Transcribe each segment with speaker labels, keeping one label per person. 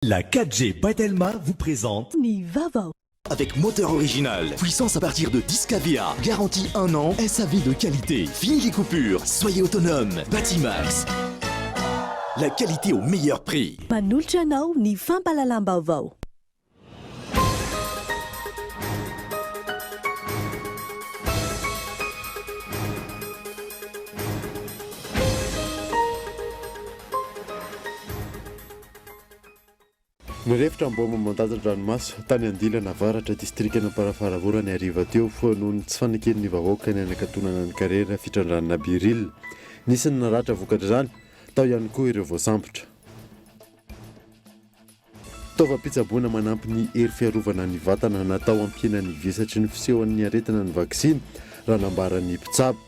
Speaker 1: La 4G by Telma vous présente
Speaker 2: Ny vaovao.
Speaker 1: Avec moteur original, puissance à partir de 10 kVA, garantie 1 an, SAV de qualité, fini les coupures, soyez autonome, Batimax. La qualité au meilleur prix.
Speaker 2: Manolotra anao ny fampahalalam-baovao.
Speaker 3: Nirefotra ny baomba mandatsa-dranomaso tany Andilana Avaratra, distrikan'Amparafaravola ny hariva teo noho ny tsy faneken'ny vahoaka ny hanakatonana ny kariera fitrandrahana Beryl. Nisy ny naratra vokatr'izany, tao ihany koa ireo voasambotra. Fitaovam-pitsaboana manampy ny hery fiarovana ny vatana natao hampihena ny vesatry ny fisehoan'ny aretina ny vaksiny, raha nambaran'ny mpitsabo.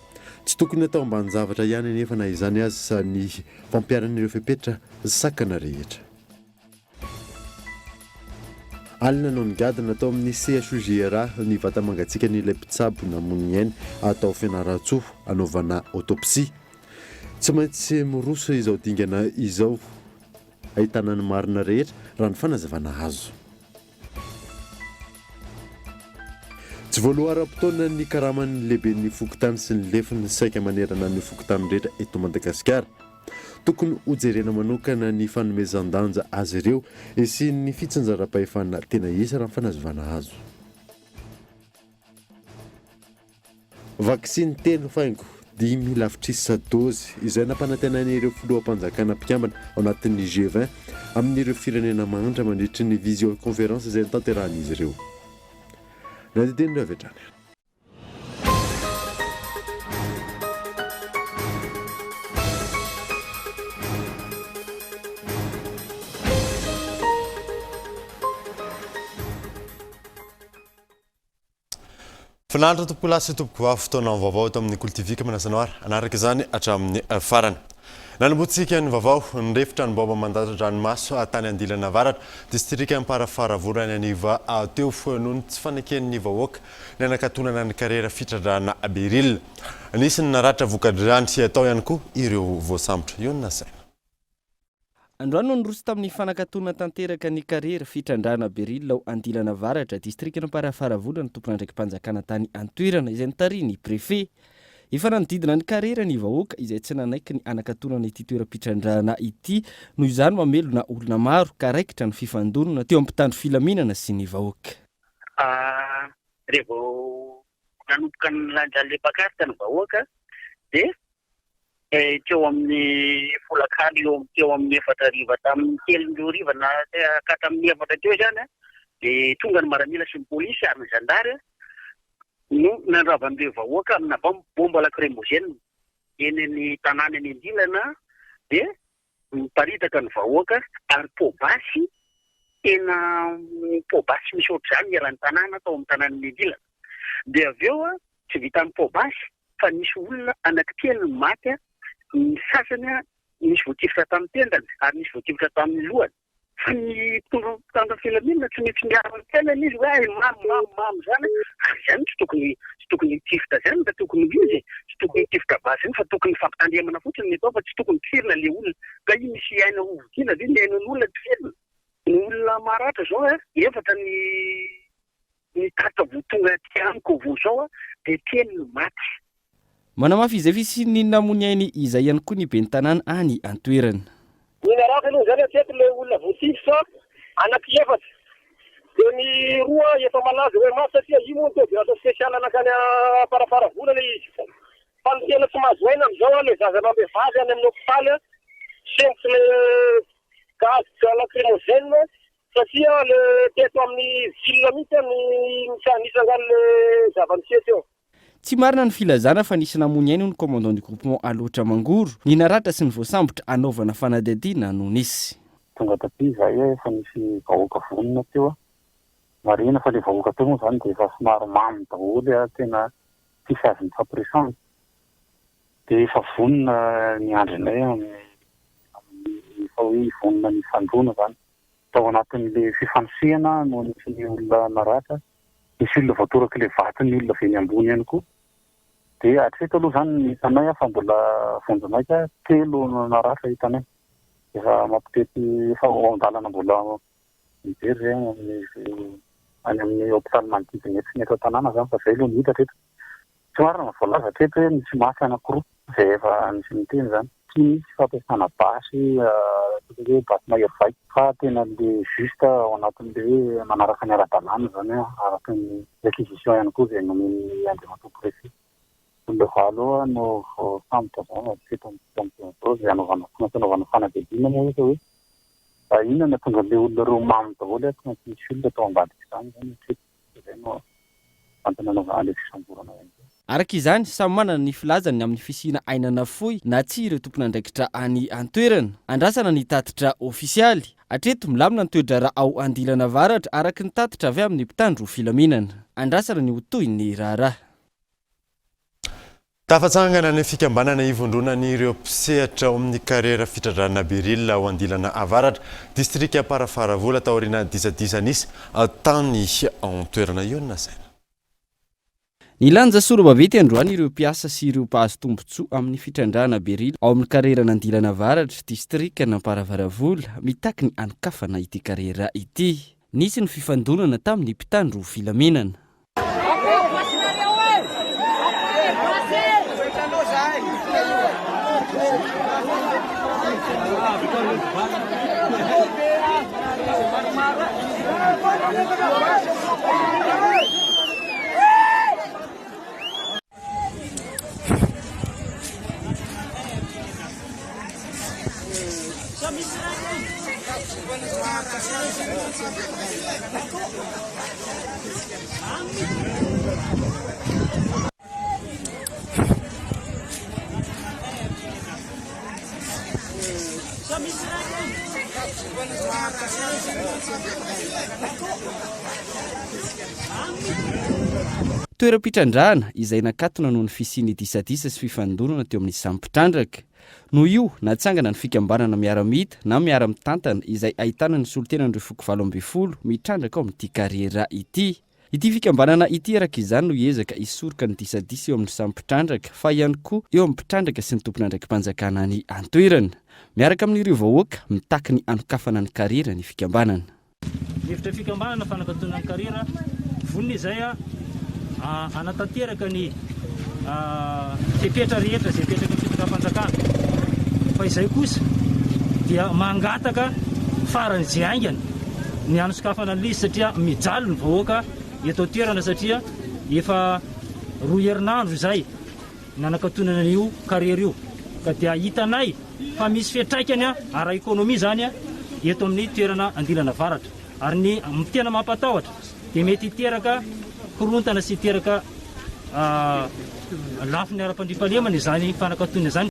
Speaker 3: Tsy tokony hatao ambanin-javatra ihany anefa na izany aza ny fampiharana ireo fepetra sakana rehetra. Alina no nigadona tao amin'ny CHUJRA ny vata-mangatsiakan'ilay mpitsabo namono ny ainy tao Fianarantsoa hanaovana autopsie. Tsy maintsy miroso izao dingana izao ahitana ny marina rehetra raha ny fanazavana azo. Tsy voaloa ara-potoana ny karaman'ny lehiben'ny fokontany sy ny lefiny saika manerana ny fokontany rehetra eto Madagasikara. Tokony hojerena manokana ny fanomezan-danja azy ireo sy ny fitsinjaram-pahefana tena izy raha ny fanazavana azo. Vaksiny telo faingo dimy lavitrisa dôzy izay nampanantenain'ireo filoham-panjakana mpikambana ao anatin'ny G 20 amin'ireo firenena mahantra mandritry ny visioconférence izay notanterahan'izy ireo. Nandidian'ireo avy hatrany.
Speaker 4: Finaritra tompokolahy sy tompokovavy fotoana vaovao eto amin'ny Kolo TV ka manasa anao ary hanaraka izany hatramin'ny farany. Nanombohantsika ny vaovao, nirefotra ny baomba mandatsa-dranomaso tany Andilana Avaratra, distrika Amparafaravola ny hariva teo noho ny tsy faneken'ny vahoaka ny hanakatonana ny kariera fitrandrahana Beryl. Nisy ny naratra vokatr'izany, tao ihany koa ireo voasambotra. Io no nasaina.
Speaker 5: Androany no niroso tamin'ny fanakatonana tanteraka ny kariera fitrandrahana Beryl ao Andilana Avaratra, distrikan'Amparafaravola ny tompon'andraiki-panjakana tany an-toerana izay notarihin'ny Préfet. Efa nanodidina ny kariera ny vahoaka izay tsy nanaiky ny hanakatonana ity toeram-pitrandrahana ity noho izany mamelona olona maro ka raikitra ny fifandonana teo amin'ny mpitandro filaminana sy ny vahoaka.
Speaker 6: Raha vao nanomboka nilanja an'ilay pancarte ny vahoaka dia teo amin'ny folakandro eo amin'ny teo amin'ny efatra hariva tamin'ny telon'ireo hariva na ka hatramin'ny efatra teo izany dia tonga ny maramila sy ny polisy ary ny zandary no nandrava an'ireo vahoaka amina bomba lacrymogène eny ny tanàna eny Andilana dia miparitaka ny vahoaka ary poa-basy tena poa-basy misy ohatr'izany eran'ny tanàna tao amin'ny tanàn'i Andilana dia avy eo tsy vitan'ny poa-basy fa nisy olona anankitelo no maty, ny sasany nisy voatifitra tamin'ny tendany ary nisy voatifitra tamin'ny lohany. Fa ny mpitondra mpitandro ny filaminana tsy maintsy miaro ny tenany izy hoe ay mamo mamo mamo izany ary izany tsy tokony tsy tokony hitifitra izany raha tokony ho izy e, tsy tokony hitifitra basy iny fa tokony fampitandremana fotsiny ny atao fa tsy tokony tifirina le olona. Ka io misy aina ho vidiana ve ny ainan'olona tifirina? Ny olona maratra izao a, efatra ny Ny tatitra vao tonga aty amiko vao izao dia telo no maty.
Speaker 5: Manamafy izay fisian'ny namoy ainy izay ihany koa ny ben'ny tanàna any an-toerana.
Speaker 7: Ny naratra aloha izany hatreto ilay olona voatifitra anaky efatra dia ny roa efa malaza hoe maty satria io moa ny opération spéciale nankany Amparafaravola ilay izy fa ny tena tsy mahazo aina amin'izao ilay zaza amam-behivavy any amin'ny hopitaly sempotry ilay gaz lacrymogène Satria le teto amin'ny ville mihitsy no nitrangan'le zava-niseho teo.
Speaker 5: Tsy marina ny filazana fa nisy namoy ny ainy hoy ny commandant du groupement Alaotra Mangoro. Ny naratra sy ny voasambotra hanaovana fanadihadiana no nisy.
Speaker 8: Tonga taty izahay efa nisy vahoaka vonona teo. Marihina fa ilay vahoaka teo moa izany dia efa somary mamo daholo, tena tsisy azo nifampiresahana. Dia efa vonona niandry anay amin'ny amin'ny efa hoe vonona ny hifandona izany. Tao anatin'ilay fifanosehana no nisy ny olona naratra, nisy olona voatorak'ilay vaton'ny olona avy eny ambony ihany koa. Dia hatreto aloha izany ny hitanay fa mbola vonjimaika, telo no naratra hitanay. Efa mampitety efa ao an-dalana mbola mijery izay any amin'ny any amin'ny hopitaly manodidina eto sy ny eto an-tanàna izany fa izay aloha no hita hatreto. Tsy marina ny voalaza hatreto hoe nisy maty anankiroa izay efa nisy niteny izany. Tsy nisy fampiasana basy ataontsika hoe basy mahery vaika fa tena le juste ao anatin'le hoe manaraka ny ara-dalàna izany araka ny réquisition ihany koa izay nomen'ny Andriamatoa Préfet. Olona valo eo no voasambotra izany hatreto amin'ity amin'izao izay hanaovana tsy maintsy hanaovana fanadihadiana moa izy hoe inona no nahatonga an'ilay olona ireo mamo daholo tsy maintsy misy olona tao ambadik'izany izany hatreto. Izay no antony nanaovana ilay fisamborana ihany koa.
Speaker 5: Araka izany, samy manana ny filazany ny amin'ny fisiana aina nafoy na tsia ireo tompon'andraikitra any an-toerana. Andrasana ny tatitra ofisialy. Hatreto, milamina ny toe-draharaha ao Andilana Avaratra, araka ny tatitra avy amin'ny mpitandro filaminana. Andrasana ny ho tohin'ny raharaha.
Speaker 4: Tafatsangana ny fikambanana ivondronan'ireo mpisehatra ao amin'ny kariera fitrandrahana Beryl ao Andilana Avaratra, distrika Amparafaravola taoriana disadisa nisy tany an-toerana. Io no nasaina.
Speaker 5: Nilanja sora-baventy androany ireo mpiasa sy ireo mpahazo tombontsoa amin'ny fitrandrahana Beryl ao amin'ny karieran'Andilana Avaratra, distrikan'Amparafaravola, mitaky ny hanokafana ity kariera ity. Nisy ny fifandonana tamin'ny mpitandro filaminana. Toeram-pitrandrahana izay nakatona noho ny fisian'ny disadisa sy fifandonana teo amin'ny samy mpitrandraka. Noho io, natsangana ny fikambanana Miara-mita na Miara-mitantana izay ahitana ny solontenan'ireo foko 18 mitrandraka ao amin'ity kariera ity. Ity fikambanana ity araka izany no hiezaka hisoroka ny disadisa eo amin'ny samy mpitrandraka fa ihany koa eo amin'ny mpitrandraka sy ny tompon'andraiki-panjakana any an-toerana. Miaraka amin'ireo vahoaka, mitaky ny hanokafana ny kariera ny fikambanana.
Speaker 9: Hevitra fikambanana fanakatonana ny kariera, vonona izay hanatanteraka ny fepetra rehetra izay apetraky ny fitondram-panjakana. Fa izay kosa dia mangataka faran'izay haingana ny hanosokafana ny lisy satria mijaly ny vahoaka eto an-toerana satria efa roa herinandro izay nanakatonana an'io kariera io ka dia hitanay fa misy fiantraikany ara-ekonomia izany eto amin'ny toerana Andilana Avaratra ary ny tena mampatahotra dia mety hiteraka korontana sy hiteraka lafiny ara-pandriampahalemana izany fanakatonana izany.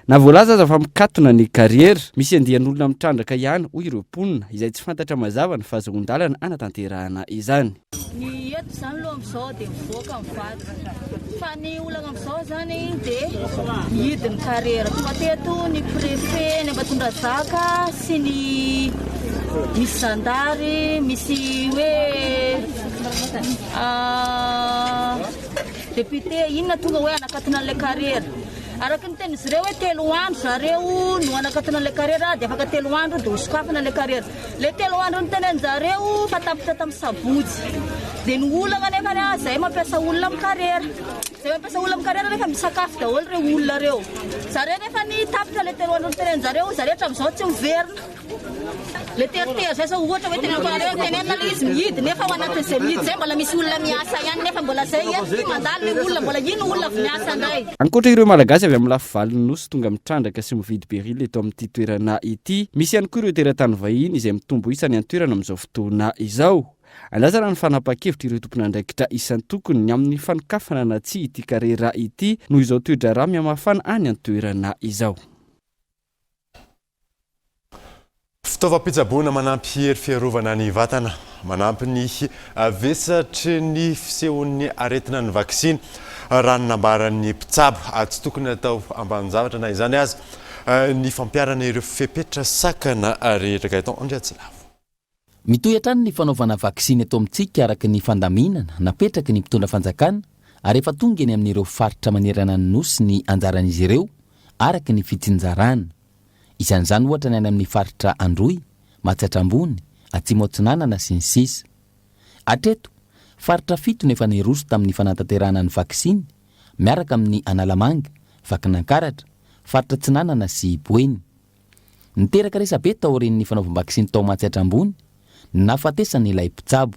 Speaker 5: Na voalaza aza fa mikatona ny kariera, misy andian'olona mitrandraka ihany hoy ireo mponina, izay tsy fantatra mazava ny fahazoan-dalana hanatanterahana izany.
Speaker 10: Ny eto izany aloha amin'izao dia mivoaka ny vato. Fa ny olana amin'izao izany dia mihidy ny carrière. Tonga teto ny préfet ny Ambatondrazaka sy ny misy zandary, misy hoe député inona tonga hoe hanakatona an'ilay carrière. Araka ny tenin'izy ireo hoe telo andro zareo no hanakatona an'ilay carrière dia afaka telo andro dia hosokafana ilay carrière. Le telo andro nitenenin-jareo fa tapitra tamin'ny sabotsy. Dia ny olana nefany a, zay mampiasa olona amin'ny carrière. Zay mampiasa olona amin'ny carrière nefa misakafo daholo ireo olona ireo. Zareo nefany tapitra le telo andro nitenenin-jareo, zareo hatramin'izao tsy miverina. Le teritery zay zao ohatra hoe teneniko anareo, tenenina le izy mihidy nefa ao anatin'izay mihidy zay mbola misy olona miasa ihany nefa mbola zay eto ty mandalo le olona mbola ino olona avy miasa indray.
Speaker 5: Ankoatra ireo Malagasy avy amin'ny lafivalon'ny Nosy tonga mitrandraka sy mividy beril eto amin'ity toerana ity, misy ihany koa ireo teratany vahiny izay mitombo isa any an-toerana amin'izao fotoana izao. Andrasana ny fanapahan-kevitr'ireo tompon'andraikitra isan-tokony ny amin'ny fanokafana na tsia ity karera ity noho izao toe-draharaha mihamafana any an-toerana izao.
Speaker 4: Fitaovam-pitsaboana manampy hery fiarovana ny vatana, manampy ny vesatry ny fisehon'ny aretina ny vaksiny, raha ny nambaran'ny mpitsabo. Tsy tokony hatao ambanin-javatra na izany aza ny fampiharana ireo fepetra sakana rehetra. Gaëtan Andriatsilavo.
Speaker 11: Mitohy hatrany ny fanaovana vaksiny eto amintsika araka ny fandaminana napetraky ny mpitondra fanjakana ary efa tonga eny amin'ireo faritra manerana ny Nosy ny anjaran'izy ireo araka ny fitsinjarana. Isan'izany ohatra ny any amin'ny faritra Androy, Matsiatra Ambony, Atsimo Atsinanana, sy ny sisa. Hatreto, faritra fito no efa niroso tamin'ny fanatanterahana ny vaksiny, miaraka amin'ny Analamanga, Vakinankaratra, Faritra Atsinanana sy Boeny. Niteraka resabe taorian'ny fanaovam-baksiny tao Matsiatra Ambony ny nahafatesan'ilay mpitsabo.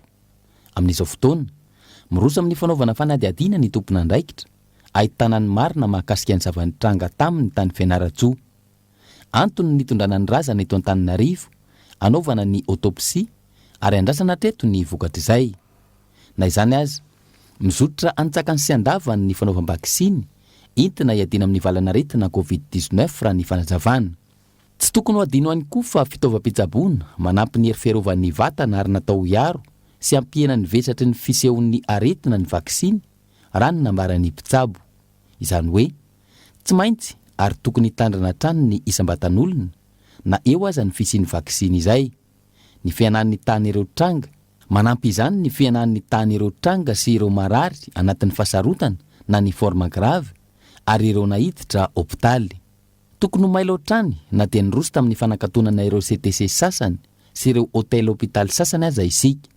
Speaker 11: Amin'izao fotoana, miroso amin'ny fanaovana fanadihadiana ny tompon'andraikitra, ahitana ny marina mahakasika ny zava-nitranga taminy tany Fianarantsoa. Antony nitondrana ny razana eto Antananarivo hanaovana ny autopsie ary andrasana hatreto ny vokatr'izay. Na izany aza, mizotra an-tsakany sy an-davany ny fanaovam-baksiny entina hiadiana amin'ny valanaretina Covid 19 raha ny fanazavana. Tsy tokony ho adino ihany koa fa fitaovam-pitsaboana manampy ny hery fiarovan'ny vatana ary natao hiaro sy hampihena ny vesatry ny fisehon'ny aretina ny vaksiny raha ny nambaran'ny mpitsabo. Izany hoe, tsy maintsy ary tokony hitandrina hatrany ny isam-batan'olona na eo aza ny fisian'ny vaksiny izay. Ny fihenan'ny tahan'ireo tranga Manampy izany ny fihenan'ny tahan'ireo tranga sy ireo marary anatin'ny fahasarotana na ny forme grave ary ireo naiditra hopitaly. Tokony ho mailo hatrany na dia niroso tamin'ny fanakatonana ireo CTC sasany sy ireo hotel hopitaly sasany aza isika.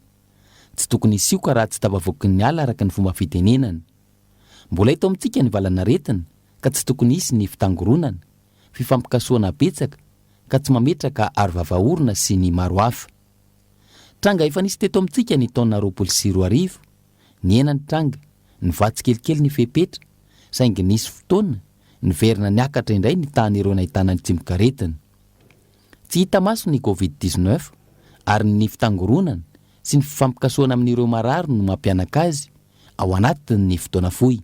Speaker 11: Tsy tokony hisioka raha tsy tafavoaky ny ala araka ny fomba fitenenana. Mbola eto amintsika ny valanaretina ka tsy tokony hisy ny fitangoronana, fifampikasohana betsaka ka tsy mametraka arovava orona sy ny maro hafa. Tranga efa nisy teto amintsika ny taona 2020, nihena ny tranga, nivaha tsikelikely ny fepetra, saingy nisy fotoana niverina niakatra indray ny tahan'ireo nahitana ny tsimokaretina. Tsy hita maso ny Covid 19 ary ny fitangoronana sy ny fifampikasohana amin'ireo marary no mampihanaka azy ao anatin'ny fotoana fohy.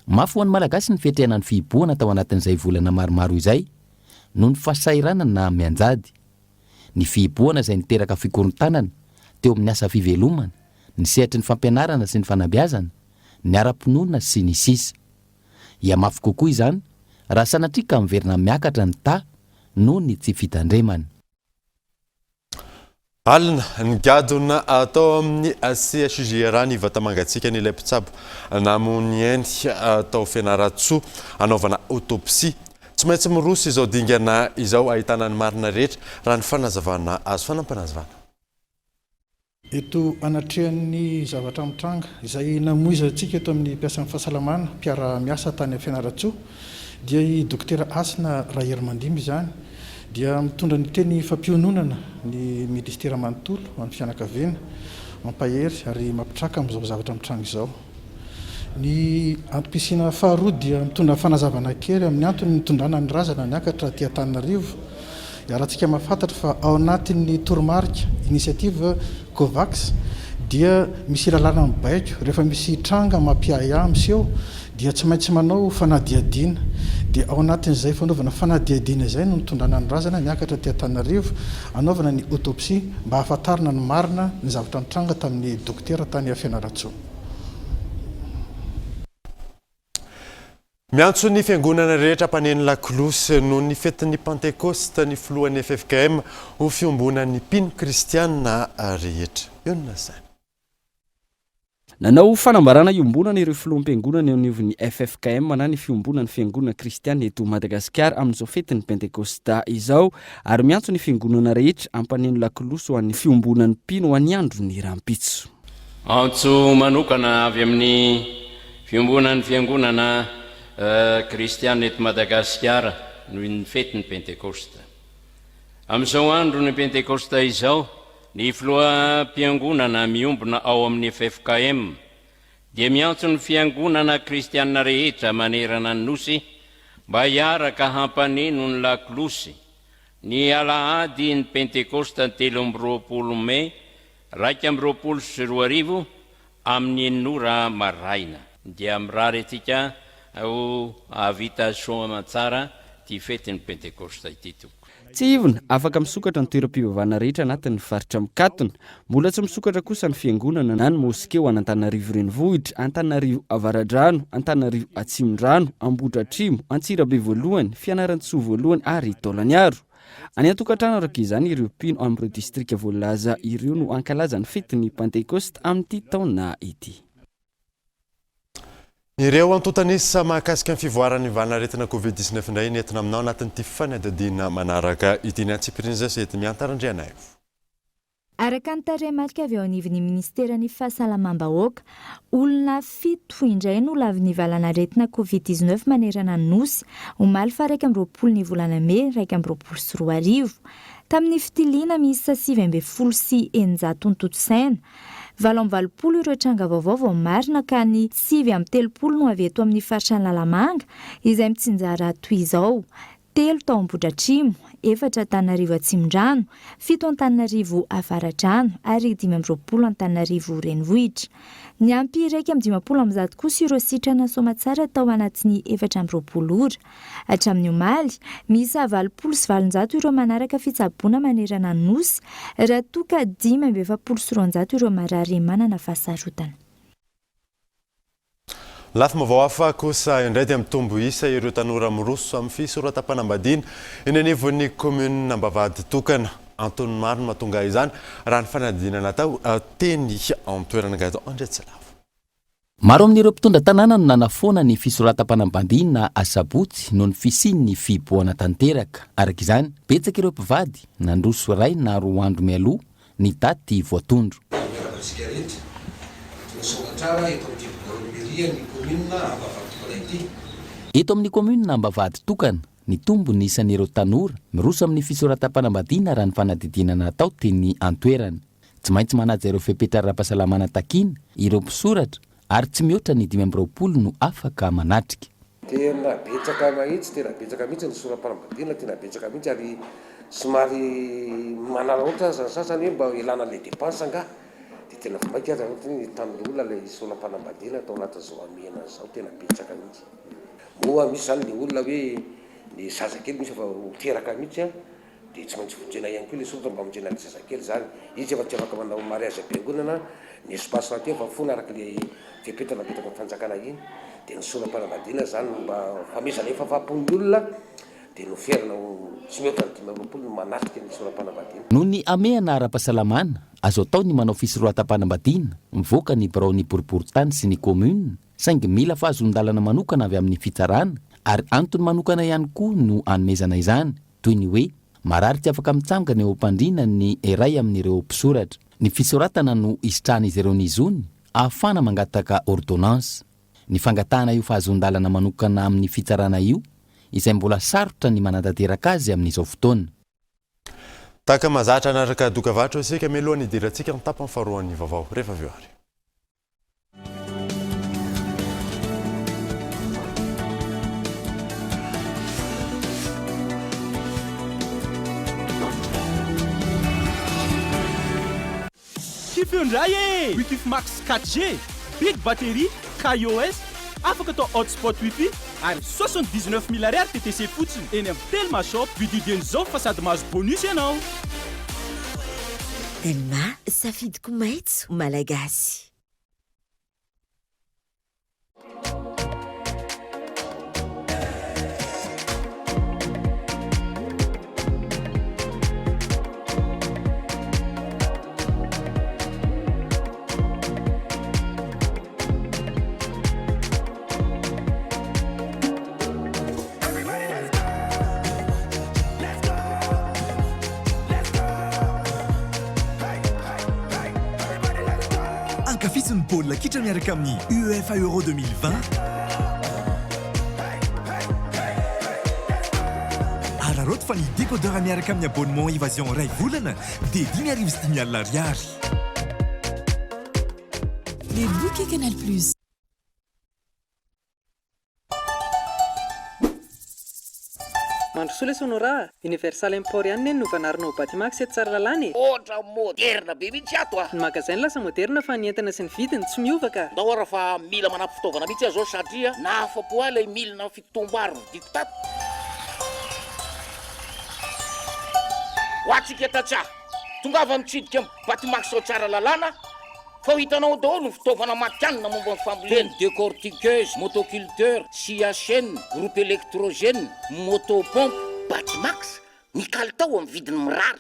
Speaker 11: Mafy ho an'ny Malagasy ny fiatrehana ny fihibohana tao anatin'izay volana maromaro izay noho ny fahasahiranana mianjady. Ny fihibohana izay niteraka fikorontanana teo amin'ny asa fivelomana, ny sehatry ny fampianarana sy ny fanabeazana, ny ara-pinoana sy ny sisa. Hihamafy kokoa izany raha sanatria ka miverina miakatra ny taha noho ny tsy fitandremana.
Speaker 4: Alina, nigadona tao amin'ny CHUJRA ny vata-mangatsiakan'ilay mpitsabo namoy ainy tao Fianarantsoa hanaovana autopsie. Tsy maintsy miroso izao dingana izao ahitana ny marina rehetra raha ny fanazavana azo. Fanampinazavana.
Speaker 12: Eto anatrehan'ny zavatra mitranga izay namoizantsika eto amin'ny mpiasan'ny fahasalamana mpiara-miasa tany Fianarantsoa dia i Dokotera Hasina Raherimandimby izany dia mitondra ny teny fampiononana ny Minisitera manontolo ho an'ny fianakaviana, mampahery ary mampitraka amin'izao zavatra mitranga izao. Ny antom-pisiana faharoa dia mitondra fanazavana kely amin'ny antony nitondrana ny razana niakatra aty Antananarivo. Iarahantsika mahafantatra fa ao anatin'ny toromarika, initiative, Covax dia misy lalàna mibaiko rehefa misy tranga mampiahiahy miseho dia tsy maintsy manao fanadihadiana. Dia ao anatin'izay fanaovana fanadihadiana izay no nitondrana ny razana niakatra aty Antananarivo hanaovana ny autopsie mba hahafantarana ny marina ny zavatra nitranga tamin'ny dokotera tany Fianarantsoa.
Speaker 4: Miantso ny fiangonana rehetra mpaneno lakolosy noho ny fetin'ny Pantekosta ny filohan'ny ffkm ho fiombonan'ny mpino kristiana rehetra. Eo no lazainy.
Speaker 5: Nanao fanambarana iombonana ireo filoham-piangonana eo anivon'ny ffkm na ny Fiombonan'ny Fiangonana Kristiana eto Madagasikara amin'izao fetin'ny Pentekosta izao ary miantso ny fiangonana rehetra hampaneno lakolosy ho an'ny fiombonan'ny mpino ho an'ny andron'ny rahampitso.
Speaker 13: Antso manokana avy amin'ny Fiombonan'ny Fiangonana Kristiana eto Madagasikara noho ny fetin'ny Pentekosta. Amin'izao andron'ny Pentekosta izao, ny Filoham-piangonana miombona ao amin'ny ffkm dia miantso ny Fiangonana Kristiana rehetra manerana ny Nosy mba hiaraka hampaneno ny lakolosy ny alahady ny Pentekosta 23 Mey 2021 amin'ny enina ora maraina. Dia mirary antsika ho hahavita soa aman-tsara ity fetin'ny Pentekosta ity tompoko.
Speaker 5: Tsiahivina, afaka misokatra ny toeram-pivavahana rehetra anatin'ny faritra mikatona. Mbola tsy misokatra kosa ny fiangonana na ny moske ho an'Antananarivo Renivohitra, Antananarivo Avaradrano, Antananarivo Atsimondrano, Ambohidratrimo, Antsirabe Voalohany, Fianarantsoa Voalohany ary Taolagnaro. Any an-tokantrano araka izany ireo mpino amin'ireo distrika voalaza ireo no hankalaza ny fetin'ny Pantekosta amin'ity taona ity.
Speaker 4: Ireo antontan'isa mahakasika ny fivoaran'ny valanaretina Covid 19 indray no entina aminao anatin'ity fanadihadiana manaraka ity. Ny antsipiriany izay sy Ety-Mianta Randrianaivo.
Speaker 14: Araka ny tarehimarika avy eo anivon'ny minisiteran'ny Fahasalamam-bahoaka, olona fito indray no lavin'ny valanaretina Covid 19 manerana ny Nosy, omaly faha 21 ny volana mey 2021. Tamin'ny fitiliana miisa 619 notontosaina, 88 ireo tranga vaovao voamarina ka ny 39 no avy eto amin'ny faritra Analamanga izay mitsinjara toy izao, telo tao Ambohidratrimo, efatra Antananarivo Atsimondrano, fito Antananarivo Avaradrano ary 25 Antananarivo Renivohitra. Niampy 151 kosa ireo sitrana soamatsara tao anatin'ny 24 ora. Hatramin'ny omaly, miisa 880 ireo manaraka fitsaboana manerana ny Nosy, raha toa ka 245 ireo marary manana fahasarotana.
Speaker 4: Lafim-baovao hafa kosa indray dia mitombo isa ireo tanora miroso amin'ny fisoratam-panambadiana eny anivon'ny kaominina Ambavahaditokana. Antony maro no mahatonga izany raha ny fanadihadiana natao teny an-toerana. Gaëtan Andriatsilavo.
Speaker 11: Maro amin'ireo mpitondra tanàna no nanafoana ny fisoratam-panambadiana asabotsy noho ny fisian'ny fihibohana tanteraka. Araka izany, betsaka ireo mpivady nandroso iray na roa andro mialoha ny daty voatondro.
Speaker 15: Miarahaba antsika rehetra. Tonga soamantsara eto amin'ity biraon'ny mairie ny commune Ambavahaditokana ity.
Speaker 11: Eto amin'ny commune Ambavahaditokana, nitombo ny isan'ireo tanora miroso amin'ny fisoratam-panambadiana raha ny fanadihadiana natao teny an-toerana. Tsy maintsy manaja ireo fepetra ara-pahasalamana takiana ireo mpisoratra ary tsy mihoatra ny 25 no afaka manatrika.
Speaker 15: Tena betsaka mahitsy, tena betsaka mihitsy ny soram-panambadiana, tena betsaka mihitsy ary somary manararaotra aza ny sasany hoe mba hialana an'ilay dépense angaha, dia tena vao mainka aza ohatra hoe hitan'ny olona ilay soram-panambadiana tao anatin'izao hamehana izao, tena betsaka mihitsy. Moa misy izany ilay olona hoe ny zazakely misy efa ho teraka mihitsy an, Dia tsy maintsy vonjena ihany koa ilay soratra mba hamonjena an'ilay zazakely izany. Izy efa tsy afaka manao mariage am-piangonana, ny espace rahateo efa foana araka ilay fepetra napetraky ny fanjakana iny. Dia ny soram-panambadiana izany no mba famehezana efa fahampon'ny olona dia noferana ho tsy mihoatra ny 25 no manatrika ny soram-panambadiana.
Speaker 11: Noho ny hamehana ara-pahasalamana, azo atao ny manao fisoroatam-panambadiana mivoaka ny biraon'ny boriborintany sy ny commune, saingy mila fahazoan-dalana manokana avy amin'ny fitsarana ary antony manokana ihany koa no anomezana izany. toy ny hoe marary tsy afaka mitsangana eo am-pandriana ny iray amin'ireo mpisoratra. Ny fisoratana no isitrahan'izy ireo ny zony ahafahana mangataka ordonnance. Ny fangatahana io fahazoan-dalana manokana amin'ny fitsarana io izay mbola sarotra ny manatanteraka azy amin'izao fotoana.
Speaker 4: Tahaka mahazatra hanaraka dokavarotra isika mialohan'ny hidirantsika ny tapany faharoan'ny vaovao rehefa avy eo ary.
Speaker 16: Kifio indray e! Wikif Max 4G, big batterie, KaiOS, afaka atao hotspot wifi ary 79 mille ariary TTC fotsiny eny amin'ny Telma Shop. Vidio dieny izao fa sady mahazo bonus ianao!
Speaker 17: Telma, safidiko maitso malagasy.
Speaker 1: Ankafizo ny baolina kitra miaraka amin'ny UEFA Euro 2020. Araraoty fa ny décodeur miaraka amin'ny abonnement Evasion iray volana dia 5500 ariary.
Speaker 18: Les bouquets Canal Plus.
Speaker 19: Mandrosoa lesy Honora a! Universal Import ihany ne no novanarina ho Batimax eto Tsaralalàna e!
Speaker 6: Ohatra moderna be mihitsy ato a!
Speaker 19: Ny magasin lasa moderna fa ny entana sy ny vidiny tsy miova ka!
Speaker 6: Ndao ara fa mila manampy fitaovana mihitsy aho zao satria nahafapo ahy ilay milina fitotom-bary novidiako tato. Ho antsika tantsaha, tongava mitsidika ny Batimax ao Tsaralalàna Fa ho hitanao ao daholo ny fitaovana matihanina momba ny fambolena, décortiqueuse, motoculteur, scie à chaîne, groupe électrogène, moto pompe. Batimax, ny kalitao amin'ny vidiny mirary.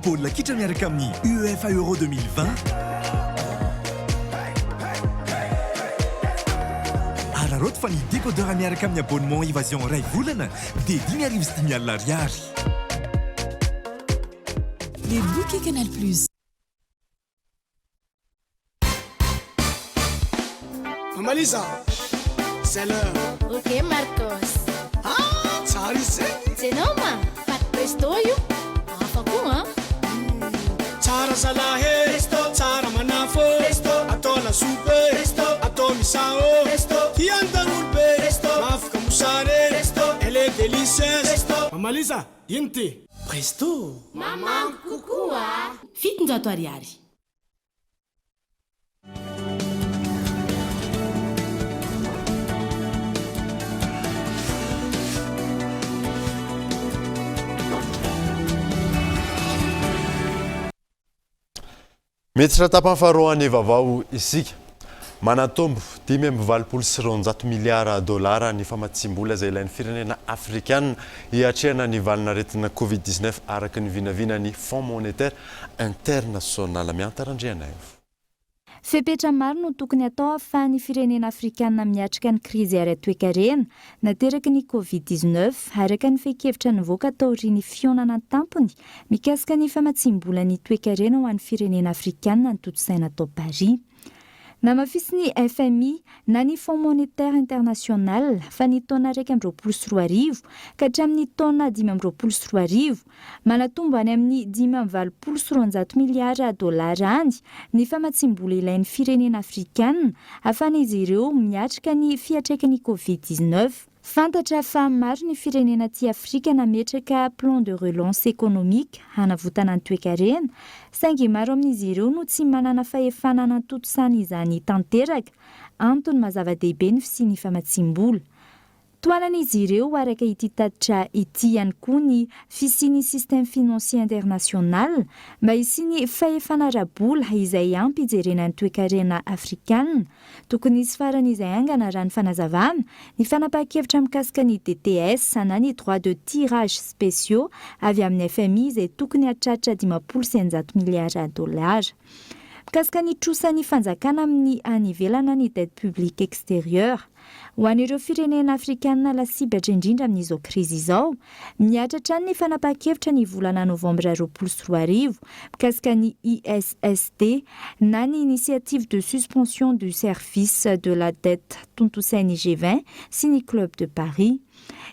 Speaker 1: Baolina kitra miaraka amin'ny UEFA Euro 2020. Araraoty fa ny décodeur miaraka amin'ny abonnement Evasion iray volana dia 550 ariary.
Speaker 18: Les bouquets Canal Plus.
Speaker 20: Mama Lisa, c'est l'heure.
Speaker 21: Ok Marcos.
Speaker 20: Ah, tsara izy zegny.
Speaker 21: Tsenao ma, paty presto io. Hafa koa an.
Speaker 20: Tsara zalahy e, presto, tsara manafo, presto, atao lasopy e, presto, atao misao, presto, tian'ny daholo be, presto, mahafaka mosary e, presto, elle est délicieuse, presto. Mama Lisa, ino ty? Presto.
Speaker 21: Mamango kokoa. 700 ariary.
Speaker 4: Miditra tapany faharoan'ny vaovao isika. Manatombo 285 miliara dolara ny famatsiam-bola izay ilain'ny firenena afrikana hiatrehana ny valin'aretina Covid 19 araka ny vinavinan'ny Fonds Monétaire International. Mianta Randrianaivo.
Speaker 14: Fepetra maro no tokony hatao ahafahan'ny firenena afrikanina miatrika ny krizy ara-toekarena nateraky ny Covid 19, araka ny fehin-kevitra nivoaka taorian'ny fihaonana an-tampony mikasika ny famatsiam-bola ny toekarena ho an'ny firenena afrikanina notontosaina tao Paris. Namafisin'ny FMI na ny Fonds Monétaire International fa ny taona 2021 ka hatramin'ny taona 2025, manatombo any amin'ny 285 miliara dolara any ny famatsiam-bola ilain'ny firenena afrikanina ahafahan'izy ireo miatrika ny fiantraikan'ny Covid 19. Fantatra fa maro ny firenena aty Afrika nametraka plan de relance économique hanavotana ny toekarena, saingy maro amin'izy ireo no tsy manana fahefana hanatontosana izany tanteraka, antony maha zava-dehibe ny fisian'ny famatsiam-bola. Tohanan'izy ireo araka ity tatitra ity ihany koa ny fisian'ny système financier international mba hisian'ny fahefana ara-bola izay ampy hijerena ny toekarena afrikana. Tokony hisy farany izay haingana raha ny fanazavana, ny fanapahan-kevitra mikasika ny DTS na ny droits de tirage spéciaux avy amin'ny FMI izay tokony hahatratra 650 miliara dolara. Mikasika ny trosan'ny fanjakana amin'ny any ivelana ny dette publique extérieure. Ho an'ireo firenena afrikanina lasibatra indrindra amin'izao krizy izao, mihatra hatrany ny fanapahan-kevitra ny volana novambra 2020 mikasika ny ISSD na ny Initiative de Suspension du Service de la Dette tontosain'ny G20 sy ny Club de Paris.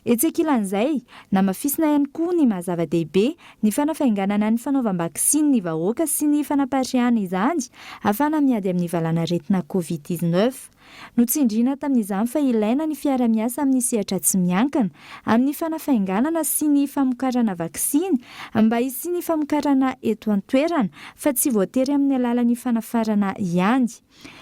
Speaker 14: Etsy ankilan'izay, namafisina ihany koa ny maha zava-dehibe ny fanafainganana ny fanaovam-baksiny ny vahoaka sy ny fanapariahana izany ahafahana miady amin'ny valanaretina Covid 19. Notsindriana tamin'izany fa ilaina ny fiara-miasa amin'ny sehatra tsy miankina amin'ny fanafainganana sy ny famokarana vaksiny mba hisian'ny famokarana eto an-toerana fa tsy voatery amin'ny alalan'ny fanafarana ihany.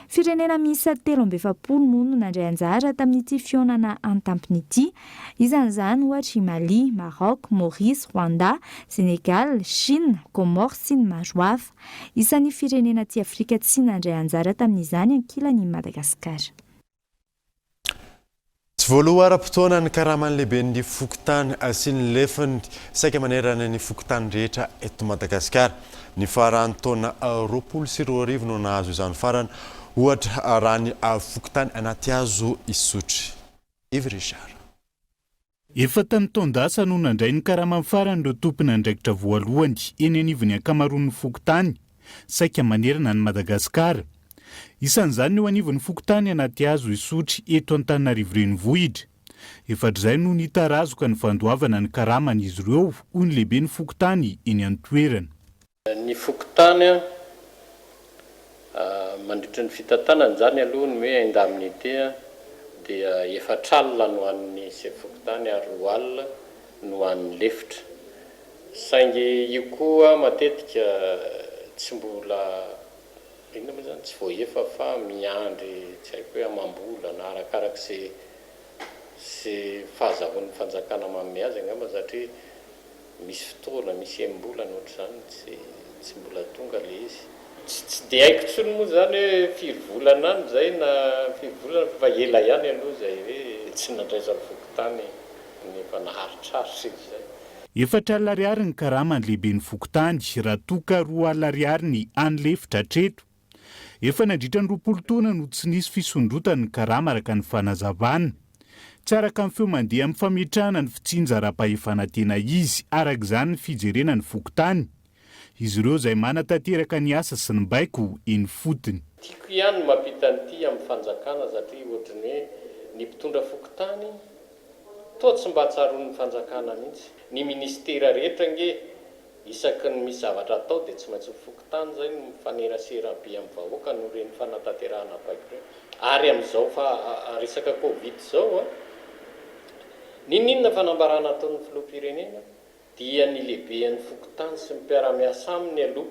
Speaker 14: Firenena miisa 43 moa no nandray anjara tamin'ity fihaonana an-tampony ity. Isan'izany ohatra i Mali, Maroc, Maurice, Rwanda, Sénégal, Chine, Comores sy ny maro hafa. Isan'ny firenena aty Afrika tsy nandray anjara tamin'izany ankilany i Madagasikara.
Speaker 4: Tsy voaloa ara-potoana ny karaman'ny lehiben'ny fokontany sy ny lefiny saika manerana ny fokontany rehetra eto Madagasikara. Ny faran'ny taona 2020 no nahazo izany farany, ohatra raha ny fokontany Anatihazo Isotry. Yves Richard.
Speaker 22: Efa tamin'ny taon-dasa no nandray ny karamany farany ireo tompon'andraikitra voalohany eny anivon'ny ankamaroan'ny fokontany saika manerana an'i Madagasikara. Isan'izany ny eo anivon'ny fokontany Anatihazo Isotry eto Antananarivo Renivohitra. Efa hatrizay no nitarazoka ny fandoavana ny karaman'izy ireo, hoy ny lehiben'ny fokontany eny an-toerana.
Speaker 13: Ny fokontany mandritra ny fitantanana izany aloha ny hoe indemnité dia efatr'alina no an'ny sefo fokontany ary roa alina no an'ny lefitra. Saingy io koa matetika tsy mbola inona moa izany tsy voahefa fa miandry tsy haiko hoe amam-bolana arakarak'izay izay fahazahoan'ny fanjakana manome azy angamba satria Misy fotoana, misy enim-bolana ohatr'izany tsy tsy mbola tonga ilay izy. Tsy tsy dia haiko intsony moa izany hoe firy volana any izay na firy volana fa ela ihany aloha izay hoe tsy nandraisan'ny fokontany ny efa naharitraritra izy izay.
Speaker 22: 4000 ariary ny karaman'ny lehiben'ny fokontany, raha toa ka 2000 ariary ny an'ny lefitra hatreto. Efa nandritra ny 20 taona no tsy nisy fisondrotany ny karama araka ny fanazavana. Tsy araka ny feo mandeha amin'ny fametrahana ny fitsinjaram-pahefana tena izy araka izany ny fijerena ny fokontany. Izy ireo izay manatanteraka ny asa sy ny baiko eny fotony.
Speaker 13: Tiako ihany ny mampita an'ity amin'ny fanjakana satria ohatry ny hoe ny mpitondra fokontany toa tsy mba tsaroan'ny fanjakana mihitsy. Ny ministera rehetra ange isaky ny misy zavatra atao dia tsy maintsy ny fokontany izay no mifanerasera be amin'ny vahoaka noho ireny fanatanterahana baiko ireny. Ary amin'izao fa resaka covid izao an, n'inon'inona fanambarana ataon'ny filoham-pirenena dia ny lehiben'ny fokontany sy ny mpiara-miasa aminy aloha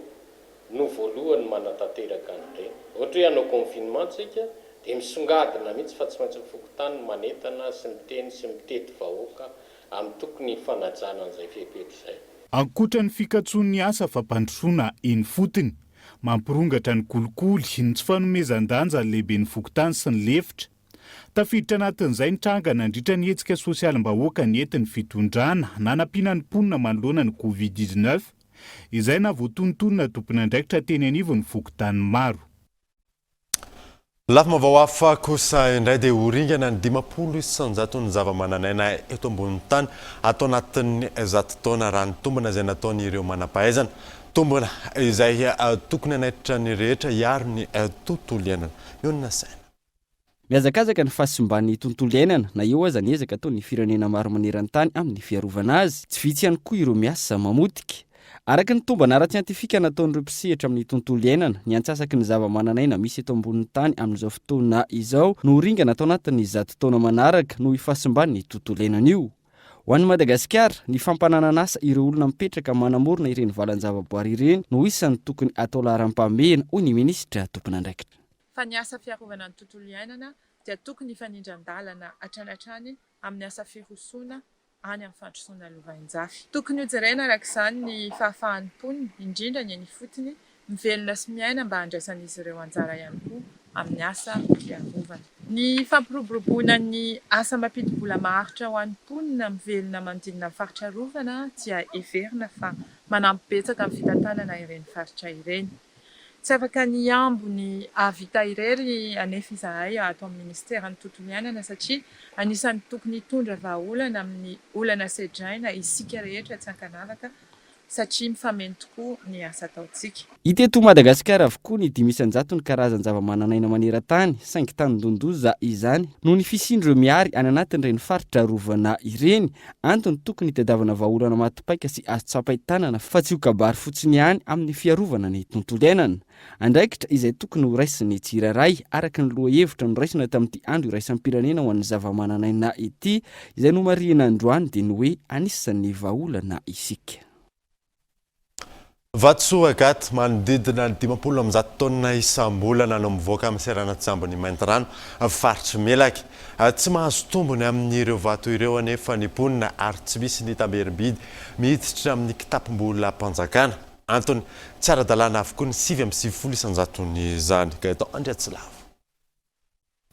Speaker 13: no voalohany manatanteraka an'ireny. Ohatra hoe hanao confinement tsika dia misongadina mihitsy fa tsy maintsy ny fokontany no manentana sy miteny sy mitety vahoaka amin'ny tokony fanajana an'izay fepetra izay.
Speaker 22: Ankoatra ny fikatsoan'ny asa fampandrosoana eny fotony, mampirongatra ny kolikoly, ny tsy fanomezan-danja ny lehiben'ny fokontany sy ny lefitra. Tafiditra anatin'izay ny tranga nandritra ny hetsika sosialim-bahoaka nentin'ny fitondrana nanampiana ny mponina manoloana ny Covid 19, izay nahavoatonontonona tompon'andraikitra teny anivon'ny fokontany maro.
Speaker 4: Lafim-baovao hafa kosa indray dia ho ringana ny 50 isan-jaton'ny zavamananaina eto ambonin'ny tany ato anatin'ny 100 taona raha ny tombana izay nataon'ireo manam-pahaizana. Tombana izay tokony hanaitra ny rehetra hiaro ny tontolo iainana. Mionona saina.
Speaker 5: Mihazakazaka ny fahasimban'ny tontolo iainana, na eo aza ny ezaka ataon'ny firenena maro maneran-tany amin'ny fiarovana azy. Tsy vitsy ihany koa ireo miasa mamotika. Araka ny tombana ara-tsiantifika nataon'ireo mpisehatra amin'ny tontolo iainana, ny antsasaky ny zavamananaina misy eto ambonin'ny tany amin'izao fotoana izao no ho ringana ato anatin'ny 100 taona manaraka noho io fahasimban'ny tontolo iainana io. Ho an'i Madagasikara, ny fampananan'asa ireo olona mipetraka manamorona ireny valan-javaboary ireny no isan'ny tokony atao laharam-pahamehana, hoy ny minisitra tompon'andraikitra.
Speaker 2: fa ny asa fiarovana ny tontolo iainana dia tokony hifanindran-dalana hatrany hatrany amin'ny asa firosoana any amin'ny fandrosoana lovainjafy. Tokony hojerena araka izany ny fahafahan'ny mponina, indrindra ny eny ifotony, mivelona sy miaina mba handraisan'izy ireo anjara ihany koa amin'ny asa fiarovana. Ny fampiroboroboana ny asa mampidi-bola maharitra ho an'ny mponina mivelona manodidina ny faritra arovana dia heverina fa manampy betsaka amin'ny fitantanana ireny faritra ireny. Tsy afaka ny hihambo ny hahavita irery anefa izahay ato amin'ny Minisiteran'ny Tontolo Iainana satria anisan'ny tokony hitondra vahaolana amin'ny olana sedraina isika rehetra tsy ankanavaka satria mifameno tokoa ny asa ataontsika.
Speaker 5: Hita eto Madagasikara avokoa ny 5% ny karazan-javamananaina maneran-tany, saingy tandindon-doza izany noho ny fisian'ireo mihary any anatin'ireny faritra arovana ireny. Antony tokony hitadiavana vahaolana maty paika sy azo tsapain-tanana fa tsy ho kabary fotsiny ihany amin'ny fiarovana ny tontolo iainana. Andraikitra izay tokony ho raisin'ny tsirairay, araka ny lohahevitra noraisina tamin'ity andro iraisam-pirenena ho an'ny zavamananaina ity, izay nomarihina androany dia ny hoe anisan'ny vahaolana isika.
Speaker 4: Vatosoa Agathe, manodidina ny 150 taonina isam-bolana no mivoaka amin'ny seranan-tsambon'i Maintirano, faritr'i Melaky. Tsy mahazo tombony amin'ireo vato ireo anefa ny mponina ary tsy misy ny tamberim-bidy miditra amin'ny kitapom-bolam-panjakana. Antony, tsy ara-dalàna avokoa ny 99 isan-jaton'izany. Gaëtan Andriatsilavo.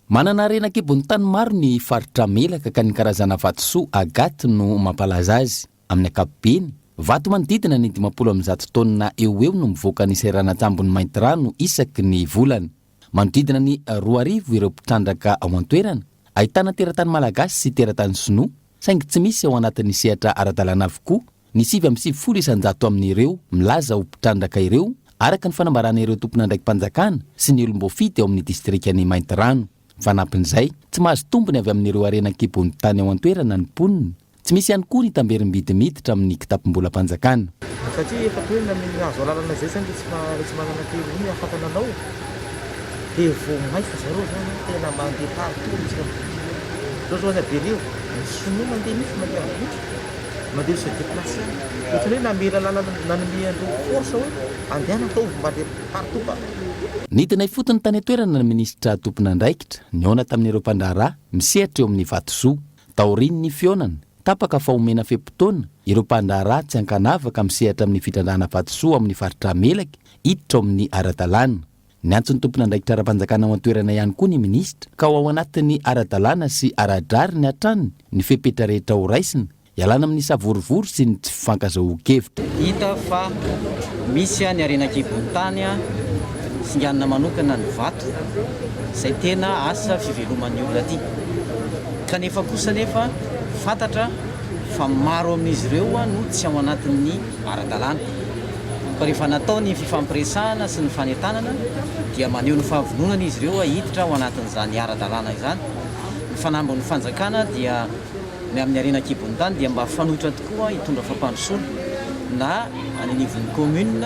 Speaker 11: Manana harena an-kibon'ny tany maro ny faritra Melaka ka ny karazana vatosoa agate no mampalaza azy. Amin'ny ankapobeny, vato manodidina ny 150 taonina eo ho eo no mivoaka ny seranan-tsambon'i Maintirano isaky ny volana. Manodidina ny 2000 ireo mpitrandraka ao an-toerana, ahitana teratany malagasy sy teratany sinoa, saingy tsy misy ao anatin'ny sehatra ara-dalàna avokoa Ny 99 isan-jato amin'ireo milaza ho mpitrandraka ireo, araka ny fanambaran'ireo tompon'andraiki-panjakana sy ny olom-boafidy ao amin'ny distrikan'i Maintirano. Fanampin'izay, tsy mahazo tombony avy amin'ireo harena an-kibon'ny tany ao an-toerana ny mponina. Tsy misy ihany koa ny tamberim-bidy miditra amin'ny kitapom-bolam-panjakana.
Speaker 3: Satria efa toy ny nahazo alalana izay zany le tsy le tsy manana permis afaka nanao de vao maika zareo zany tena mandeha partout mihitsy raha zao zao any Berivo ny sinoa mandeha mihitsy mandeha Ambositra mandeha se déplacer any ohatran'ny hoe namela lalana nanome an'ireo force hoe andehana ataovy mandeha partout ka.
Speaker 11: Nidina ifotony tany an-toerana ny minisitra tompon'andraikitra, nihaona tamin'ireo mpandraharaha misehatra eo amin'ny vatosoa. Taorian'ny fihaonana, tapaka fa homena fe-potoana ireo mpandraharaha tsy ankanavaka misehatra amin'ny fitrandrahana vatosoa ao amin'ny faritra Melaky hiditra ao amin'ny ara-dalàna. Niantso ny tompon'andraikitra ara-panjakana ao an-toerana ihany koa ny minisitra ka ho ao anatin'ny ara-dalàna sy ara-drariny hatrany ny fepetra rehetra horaisina. Ialana amin'ny savorovoro sy ny tsy fifankazahoan-kevitra.
Speaker 7: Hita fa misy ny harena an-kibon'ny tany, singanina manokana ny vato, izay tena asa fiveloman'ny olona aty. Kanefa kosa anefa fantatra fa maro amin'izy ireo no tsy ao anatin'ny ara-dalàna. Koa rehefa natao ny fifampiresahana sy ny fanentanana dia maneho ny fahavononana izy ireo hiditra ao anatin'izany ara-dalàna izany. Ny fanambin'ny fanjakana dia ny amin'ny harena an-kibon'ny tany dia mba fanoitra tokoa hitondra fampandrosoana na any anivon'ny commune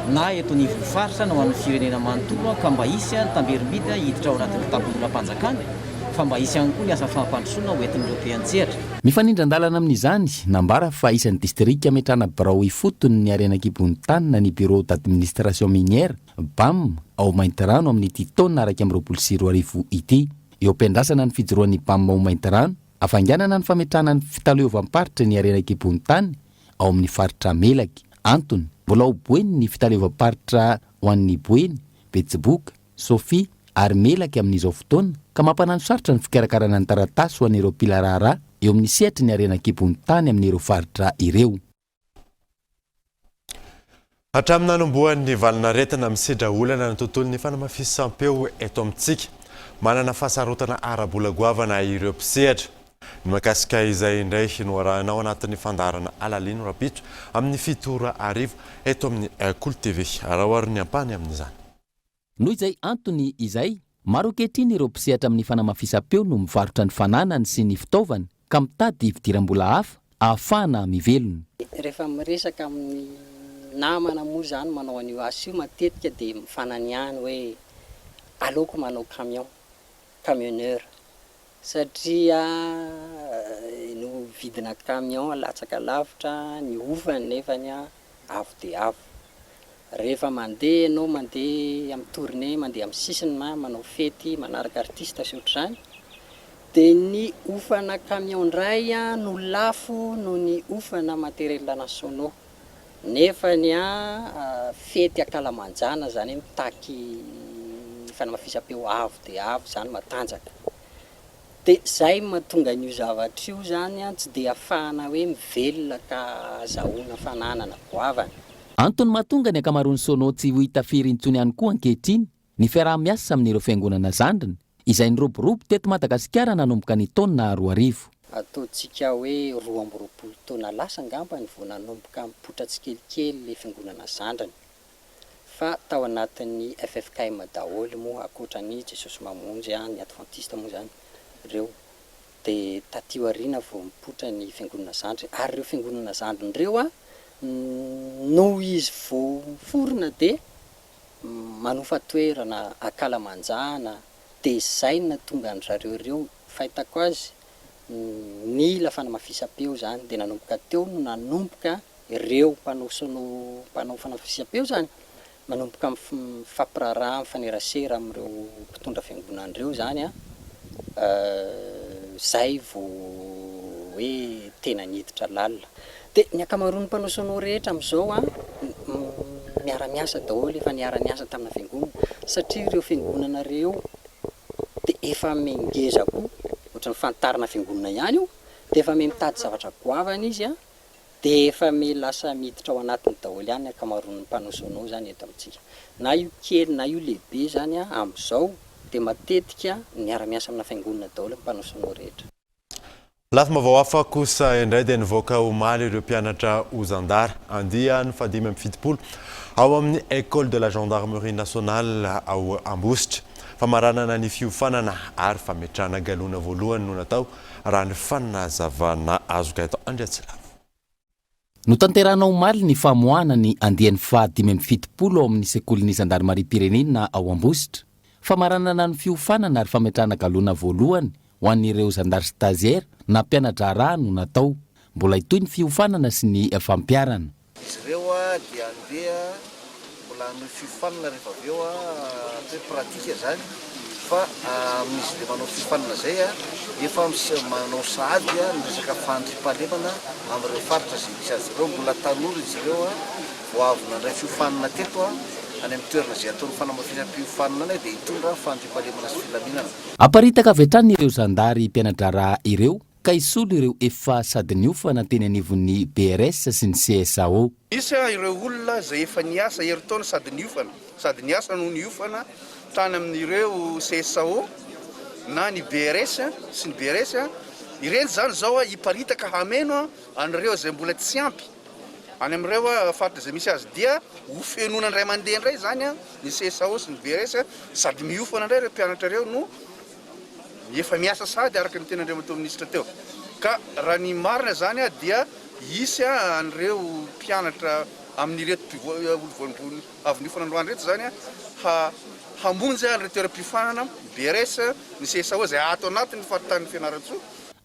Speaker 7: na eto anivon'ny faritra na ho an'ny firenena manontolo ka mba hisy ny tamberim-bidy hiditra ao anatin'ny kitapom-bolam-panjakana fa mba hisy ihany koa ny asa fampandrosoana ho entin'ireo mpiantsehatra.
Speaker 11: Mifanindran-dalana amin'izany, nambara fa isan'ny distrika ametrahana birao ifotony ny harena an-kibon'ny tany na ny Bureau d'administration minière, bam, ao Maintirano amin'ity taona 2021 ity. Eo am-piandrasana ny fijoroan'ny Bam ao Maintirano, hafainganana ny fametrahana ny fitaleovam-paritry ny harena an-kibon'ny tany ao amin'ny faritra Melaky. Antony, mbola ao Boeny ny fitaleovam-paritra ho an'ny Boeny, Betsiboka, Sofia ary Melaky amin'izao fotoana ka mampanano sarotra ny fikarakarana ny taratasy ho an'ireo mpila raharaha eo amin'ny sehatry ny harena an-kibon'ny tany amin'ireo faritra ireo.
Speaker 4: Hatramin'ny nanombohan'ny valanaretina, misedra olana ny tontolon'ny fanamafisam-peo eto amintsika. Manana fahasarotana ara-bola goavana ireo mpisehatra. Ny mahakasika izay indray no arahina ao anatin'ny fandaharana Alalino rahampitso amin'ny 7 ora hariva eto amin'ny Kolo TV. Araho ary ny ampahany amin'izany.
Speaker 11: Noho izay antony izay, maro ankehitriny ireo mpisehatra amin'ny fanamafisam-peo no mivarotra ny fananany sy ny fitaovany ka mitady fidiram-bola hafa ahafahana mivelona.
Speaker 8: Rehefa miresaka amin'ny namana moa izany manao an'io asa io matetika dia mifananihany hoe aleoko manao camion, camionneur, satria no vidina camion latsaka lavitra ny hofany nefany avo dia avo. Rehefa mandeha ianao mandeha amin'ny tournée, mandeha amin'ny sisiny na manao fety, manaraka artiste sy ohatr'izany, dia ny hofana camion indray no lafo noho ny hofana matériel ana sono. Nefa ny fety ankalamanjana izany hoe mitaky fanamafisam-peo avo dia avo izany, matanjaka. Dia zay no mahatonga an'io zavatra io zany an, tsy dia afahana hoe mivelona ka azahoana fananana goavana.
Speaker 11: Antony mahatonga ny ankamaroan'ny sono tsy ho hita firy intsony ihany koa ankehitriny ny fiaraha-miasa amin'ireo fiangonana zandriny, izay niroborobo teto Madagasikara nanomboka ny taona 2000.
Speaker 8: Ataontsika hoe 22 taona lasa angambany vao nanomboka nipoitra tsikelikely ilay fiangonana zandriny. Fa tao anatin'ny ffkm daholo moa ankoatra ny Jesosy Mamonjy ny Adventiste moa izany ireo dia taty aoriana vao nipoitra ny fiangonana zandriny ary ireo fiangonana zandriny ireo noho izy vao niforona dia manofa toerana ankalamanjana dia izay no nahatonga an-dry zareo ireo fahitako azy nila fanamafisam-peo izany dia nanomboka teo no nanomboka ireo mpanao sono mpanao fanamafisam-peo izany manomboka mifampiraharaha mifanerasera amin'ireo mpitondra fiangonana ireo izany an, izay vao hoe tena niditra lalina. Dia ny ankamaroan'ny mpanao sono rehetra amin'izao an, miara-miasa daholo, efa niara-niasa tamina fiangonana satria ireo fiangonana ireo dia efa mihangeza koa, ohatran'ny fanitarana fiangonana ihany io, dia efa miha mitady zavatra goavana izy an, dia efa miha lasa miditra ao anatiny daholo ihany ny ankamaroan'ny mpanao sono izany eto amintsika. Na io kely na io lehibe izany an, amin'izao dia matetika miara-miasa amina fiangonana daholo ny mpanao sono rehetra.
Speaker 4: Lafim-baovao hafa kosa indray dia nivoaka omaly ireo mpianatra ho zandary andiany faha-75 ao amin'ny Ecole de la Gendarmerie Nationale ao Ambositra. Famaranana ny fiofanana ary fametrahana galona voalohany no natao raha ny fanazavana azo Gaëtan Andriatsilavo.
Speaker 11: Notanterahina omaly ny famoahana ny andiany faha 75 ao amin'ny sekolin'ny zandarimariam-pirenena ao Ambositra. Famaranana ny fiofanana ary fametrahana galona voalohany ho an'ireo zandary stagiaire na mpiana-draharaha no natao. Mbola hitohy ny fiofanana sy ny fampiharana.
Speaker 23: Izy ireo dia handeha mbola hanohy fiofanana rehefa avy eo, atao hoe pratique izany, fa amin'izy ilay manao fiofanana izay efa manao sahady ny resaka fandriampahalemana amin'ireo faritra izay misy azy ireo. Mbola tanora izy ireo vao avy nandray fiofanana teto any amin'ny toerana izay ataon'ny fanamafisam-piofanana any dia hitondra fandriampahalemana sy filaminana.
Speaker 11: Aparitaka avy hatrany ireo zandary mpiana-draharaha ireo. ka hisolo ireo efa sady niofana teny anivon'ny BRS sy ny CSAO.
Speaker 9: Misy ireo olona izay efa niasa herintaona sady niofana, sady niasa no niofana tany amin'ireo CSAO na ny BRS sy ny BRS. Ireny izany izao hiparitaka hameno an'ireo izay mbola tsy ampy any amin'ireo faritra izay misy azy. Dia ho fenoina indray mandeha indray izany ny CSAO sy ny BRS sady miofana indray ireo mpianatra ireo no Efa miasa sahady araka ny tenin'Andriamatoa Minisitra teo. Ka raha ny marina izany dia hisy an'ireo mpianatra amin'ireto mpivoa olo voambony avy niofana androany ireto izany ha hamonjy an'ireo toeram-piofanana, BRS, ny CSAO izay ato anatin'ny faritanin'i Fianarantsoa.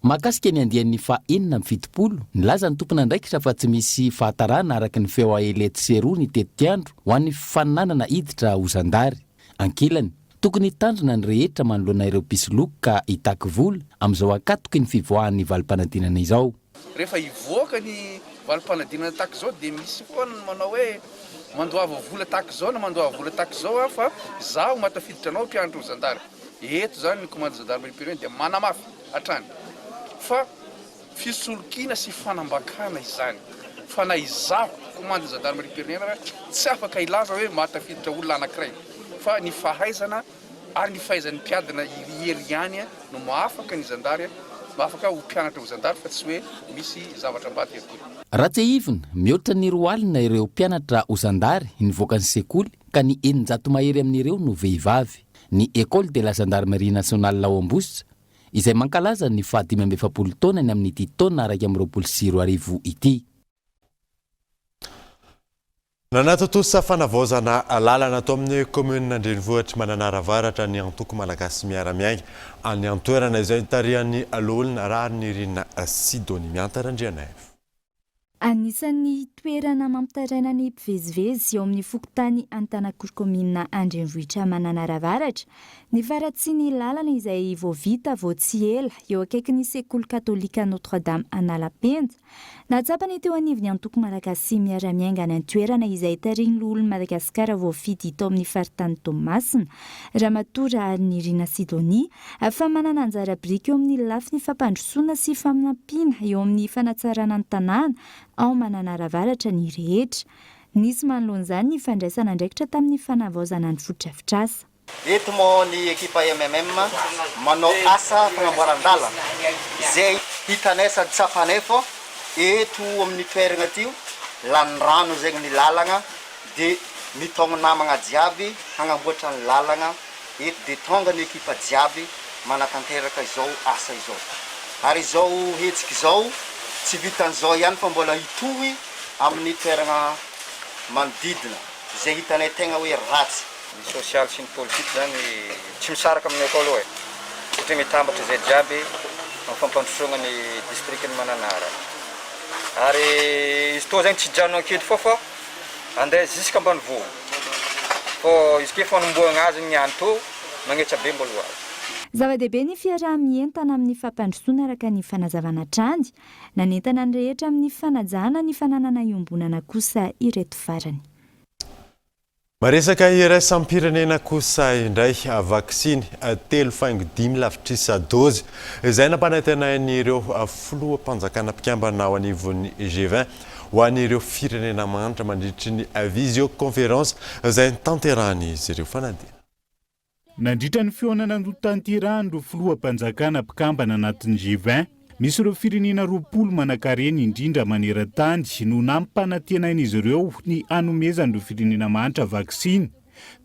Speaker 11: Mahakasika ny andiany faha 76, nilaza ny tompon'andraikitra fa tsy misy fahatarana araka ny feo aely etsy sy eroa ny tetiandro ho an'ny fifaninanana hiditra ho zandary. Ankilany, tokony hitandrina ny rehetra manoloana ireo mpisoloky ka hitaky vola amin'izao ankatoky ny fivoahan'ny valim-panadinana izao.
Speaker 9: Rehefa hivoaka ny valim-panadinana tahaka izao dia misy foana ny manao hoe mandoava vola tahaka izao na mandoava vola tahaka izao aho fa izaho mahatafiditra anao mpianatra ho zandary. Eto izany ny commande gendarmerie-pirenena dia manamafy hatrany fa Fisolokiana sy fanambakana izany fa na izaho komandin'ny zandarimariam-pirenena ara tsy afaka hilaza hoe mahatafiditra olona anankiray fa ny fahaizana ary ny fahaizan'ny mpiadina irery ihany no mahafaka ny zandary mahafaka ho mpianatra ho zandary fa tsy hoe misy zavatra ambadika akory.
Speaker 11: Raha tsiahivina, mihoatra ny 20 ireo mpianatra ho zandary nivoaka ny sekoly ka ny 600 mahery amin'ireo no vehivavy. Ny Ecole de la Gendarmerie Nationale ao Ambositra izay mankalaza ny faha 45 taonany amin'ity taona 2021 ity.
Speaker 4: Nanatontosa fanavaozana lalana tao amin'ny kaominina an-drenivohitr'i Mananara Avaratra ny antoko Malagasy Miara-Miainga any an-toerana izay notarihan'ny loholona Raharinirina Sidonie Mianta Randrianaivo.
Speaker 14: Anisan'ny toerana mampitaraina ny mpivezivezy eo amin'ny fokontany Antanakoro kaominina an-drenivohitra Mananara Avaratra ny faharatsian'ny lalana izay vao vita vao tsy ela eo akaikin'ny sekoly katolika Notre Dame Analampenja. Nahatsapa ny teo anivon'ny antoko Malagasy Miara-Miainga any an-toerana izay tarihin'ny loholon'i Madagasikara voafidy tao amin'ny faritany Toamasina, Ramatoa Raharinirina Sidonie, Fa manana anjara biriky eo amin'ny lafiny fampandrosoana sy faminampiana eo amin'ny fanatsarana ny tanàna ao Mananara Avaratra ny rehetra. Nisy manoloana izany ny fandraisana andraikitra tamin'ny fanavaozana ny fotodrafitrasa.
Speaker 10: Eto moa ny ekipa MMM manao asa fagnamboaran-dalana izay hitanay sady tsapanay fô eto amin'ny toeragna aty lany rano zegny ny lalagna de mitaogno namagna jiaby hagnamboatra ny lalagna Eto dia tonga ny ekipa jiaby manatanteraka izao asa izao. Ary izao hetsika izao tsy vitan'izao ihany fa mbola hitohy amin'ny toerana manodidina izay hitanay tegna hoe ratsy.
Speaker 12: Ny sosialy sy ny politika zany tsy misaraka aminay akao aloha e, satria mitambatra izay jiaby amin'ny fampandrosoagna ny distrikan'i Mananara. Ary izy toa zegny tsy hijanona aketo fô fa andeha jusque ambanivohitra. Fô izy ke fanombohagna azy niany tô magnetsa be mbola ho avy.
Speaker 14: Zava-dehibe ny fiaraha-mientana amin'ny fampandrosoana araka ny fanazavana hatrany. Nanentana ny rehetra amin'ny fanajana ny fananana iombonana kosa ireto farany.
Speaker 4: Maresaka iraisam-pirenena kosa indray, vaksiny telo faingo dimy lavitrisa dôzy izay nampanantenain'ireo filoham-panjakana mpikambana ao anivon'ny G20 ho an'ireo firenena mahantra mandritry ny visioconférence izay notanterahan'izy ireo fanadinana.
Speaker 22: Nandritra ny fihaonana notanterahan'ireo filoham-panjakana mpikambana anatin'ny G20, misy ireo firenena 20 manankarena indrindra maneran-tany no nampanantenain'izy ireo ny hanomezan'ireo firenena mahantra vaksiny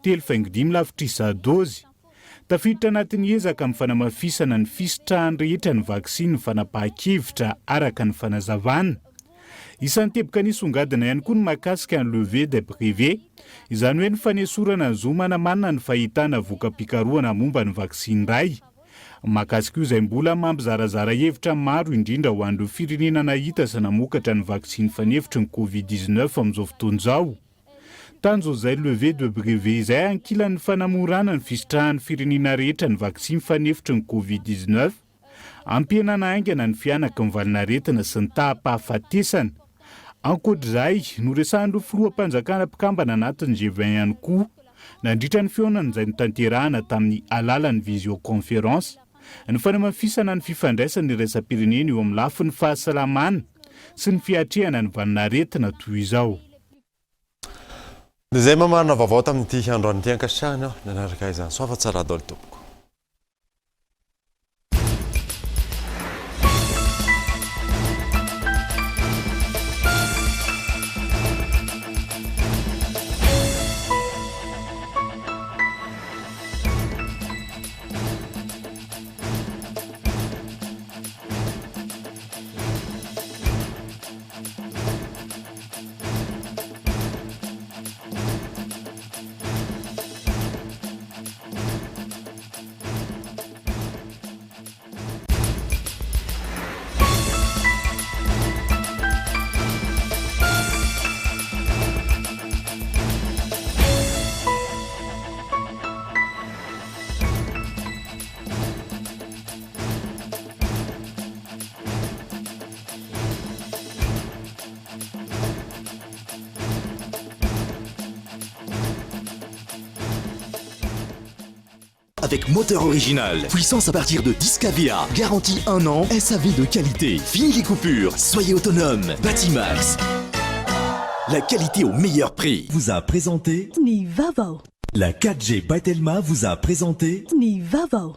Speaker 22: telo faingo dimy lavitrisa dôzy. Tafiditra anatin'ny ezaka amin'ny fanamafisana ny fisitrahan'ny rehetra ny vaksiny ny fanapahan-kevitra, araka ny fanazavana. Isan'ny teboka nisongadina ihany koa ny mahakasika ny levée des brevets, izany hoe ny fanesorana ny zo manamanina ny fahitana voka-pikarohana momba ny vaksiny iray. Mahakasika io izay mbola mampizarazara hevitra maro indrindra ho an'ireo firenena nahita sy namokatra ny vaksiny fanefitry ny Covid 19 amin'izao fotoana izao. Tanjon'izay levée de brevet izay ankilan'ny fanamorana ny fisitrahan'ny firenena rehetra ny vaksiny fanefitry ny Covid 19, hampihenana haingana ny fihanaky ny valanaretina sy ny taham-pahafatesana. Ankoatra izay, noresahan'ireo filoham-panjakana mpikambana anatin'ny G20 ihany koa, nandritra ny fihaonana izay notanterahana tamin'ny alalan'ny visioconférence. ny fanamafisana ny fifandraisana iraisam-pirenena eo amin'ny lafiny fahasalamana sy ny fiatrehana ny vanin'aretina toy izao.
Speaker 4: Dia izay mamarana vaovao tamin'ity androany ity ankasitrahana aho nanaraka izany. Soava tsara daholo tompoko.
Speaker 1: Avec moteur original, puissance à partir de 10 kVA, garantie 1 an, SAV de qualité, fini les coupures, soyez autonome, Batimax. La qualité au meilleur prix.
Speaker 15: Vous a présenté
Speaker 18: Ny vaovao.
Speaker 15: La 4G by Telma vous a présenté
Speaker 18: Ny vaovao.